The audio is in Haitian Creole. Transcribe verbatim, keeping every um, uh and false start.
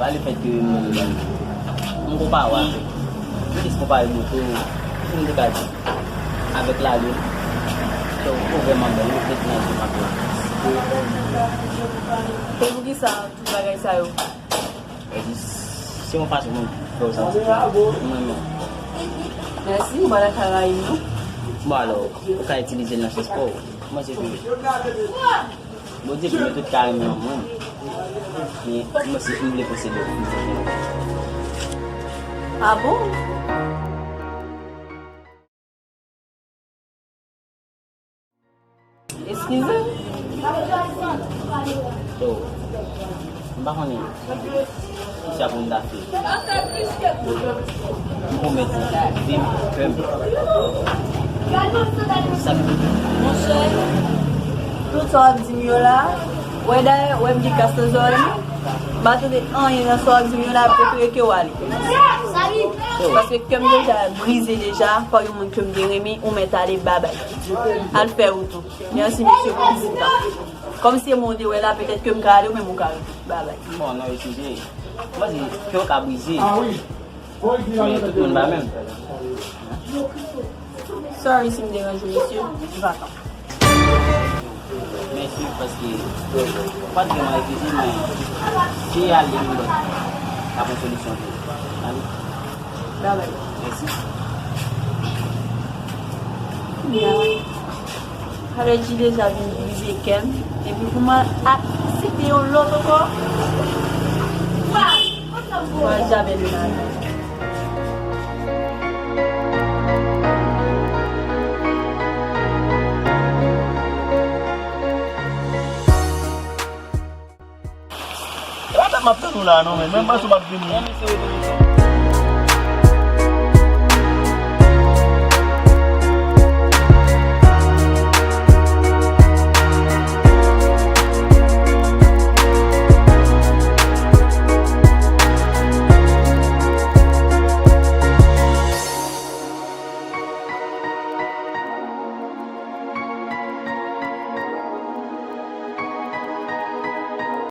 Le fèt ke m, m konpare w avèk, m jis konpare moto, m te ka di, avèk lalin. So, ou vrèman bèl, ou ret nan zon ap la. E poukisa tout bagay sa yo? E jis, se yon fason pou m fè w santi ke m renmen w. Mèsi, ou pa ta ka rayi m, non? Bon, alò, ou ka itilize l nan sans pa w. Mwen, se ke Bondye di nou tout ka renmen yon moun, men mwen se m vle posede w. Ah bon? Eskize. So, m pa konnen kisa pou m ta fè. M pwomèt ou, vi m, kè m. Sa k Monchè, tout sa w ap di m yo la, wè dayè, wè m gen kas nan zòrèy mwen, m pa tande anyen nan sa w ap di m yo la, m prefere ke w ale. Paske kè m deja brize deja, pa yon moun ke m te renmen, ou mèt ale, babay. Al fè wout ou. Mèsi, mesye, pou vizit la. Kòm se mwen w te wè la, petèt ke m ka ale, ou menm ou ka rete. Babay. Bon, non, eskize. Mwen di, kè w ka brize. Men tout moun pa menm. Sorry si m deranje w, mesye. M pa ka. Mèsi, paske pa t vrèman eskize, men se ale yon lòt ka pran solisyon tou. Ann. Babay. Mèsi. Kounye a, Alèji deja vin brize kè m, epi pou mwen aksepte yon lòt ankò, mwen jamè de la vi. E pa tèt m ap tann ou la non, men mwen panse w p ap vini.